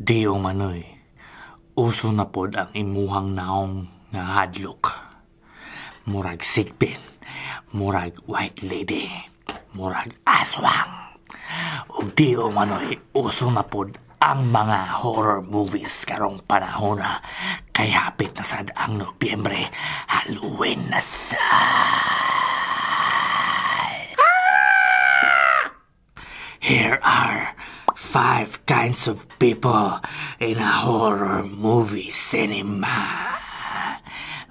Di umanoy, uso na pod ang imuhang naong nga hadlok. Murag sigbin, murag white lady, murag aswang. Ug di umanoy, uso na pod ang mga horror movies karong panahon na kay hapit na sad ang Nobyembre, Halloween na sad. Here are 5 kinds of people in a horror movie cinema.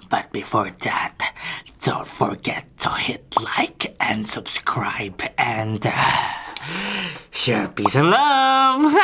But before that, don't forget to hit like and subscribe and share peace and love.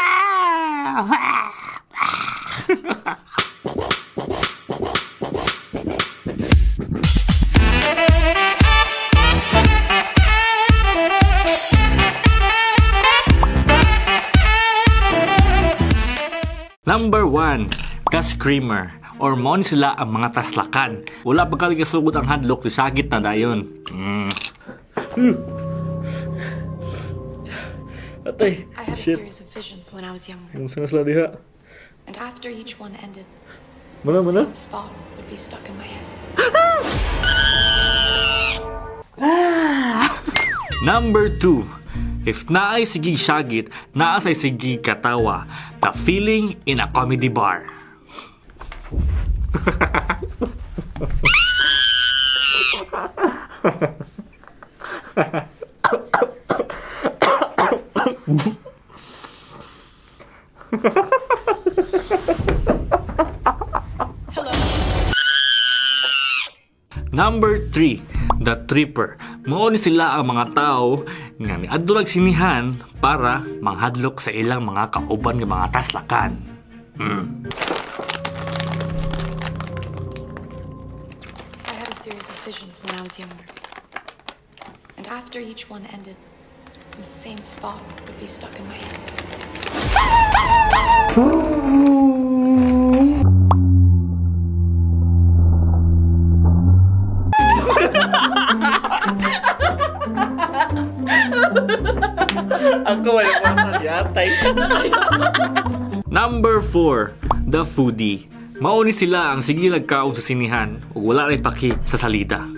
Number 1, the screamer, or mo ni sila ang mga taslakan. Wala pa kalikasugod ang hadlok, isagit na dayon. Atay, I had a shit. Series of visions when I was younger. Kung saan sila diha? And after each one ended, Mana, the mana? same thought would be stuck in my head. Number 2, if naay sige syagit, naa say sige katawa. The feeling in a comedy bar. Hello. Number 3, the tripper. Mao ni sila ang mga tao nga miadto lag sinihan para manghadlok sa ilang mga kauban nga mga taslakan. I had a series of visions when I was younger. And after each one ended, the same thought would be stuck in my head. Ako ay yatay. Number 4, the foodie. Mao ni sila ang sige nagkaon sa sinihan ug wala ray paki sa salida. I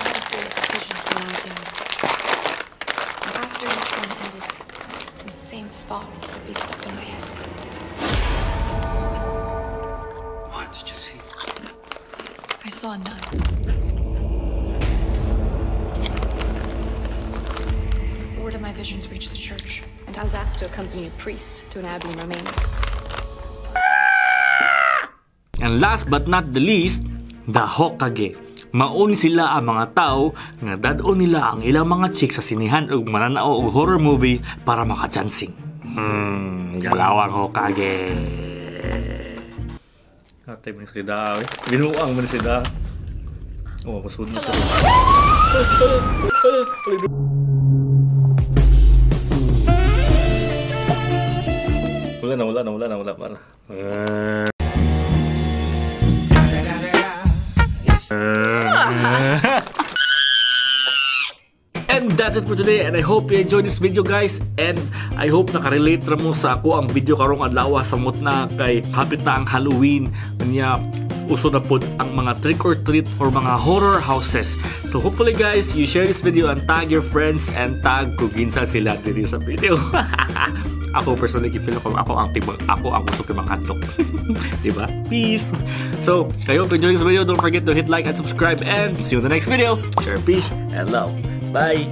had a series of visions when I was younger. And after each one ended, the same thought would be stuck in my head. What did you see? I saw a nun. Word of my visions reached the church, and I was asked to accompany a priest to an abbey in Romania. And last but not the least, the Hokage. Mauni sila ang mga tao nga dad-on nila ang ilang mga chicks sa sinihan ug mananao og horror movie para makachancing. Galawang Hokage. Atay man sila daw. Binuang man sila. Oh, masud na sila. Wala na, wala na, wala na, wala para. And that's it for today, and I hope you enjoyed this video, guys, and I hope nakarelate ra mo sa ako ang video karong adlaw samot na kay hapit na ang Halloween unya uso na pod ang mga trick or treat or mga horror houses. So hopefully, guys, you share this video and tag your friends and tag kung kinsa sila diri sa video. Ako personally feel ko ako ang tibang ako ang gusto kay mga hadlok. Diba? Peace. So, I hope you enjoyed this video. Don't forget to hit like and subscribe, and see you in the next video. Share peace and love. Bye.